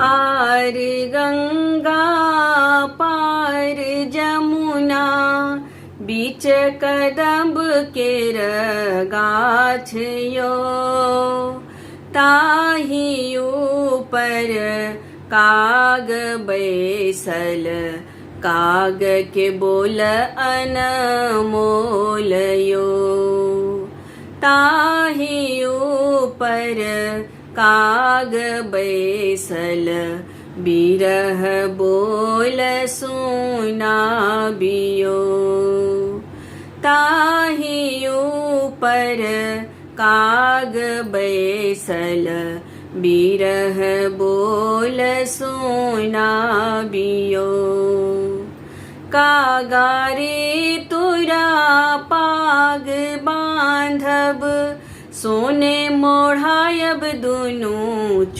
आर गंगा पार जमुना, बीच कदम्ब केर गाछ यो। ताहि ऊपर काग बैसल, काग के बोल अनमोल यो। ताहि ऊपर काग बैसल, बिरह बोल सुनाबियो। ताहि ऊपर काग बैसल, बिरह बोल सुनाबियो। कागारे तोरा पाग बांधब, सोने मोढ़ायब दुनू।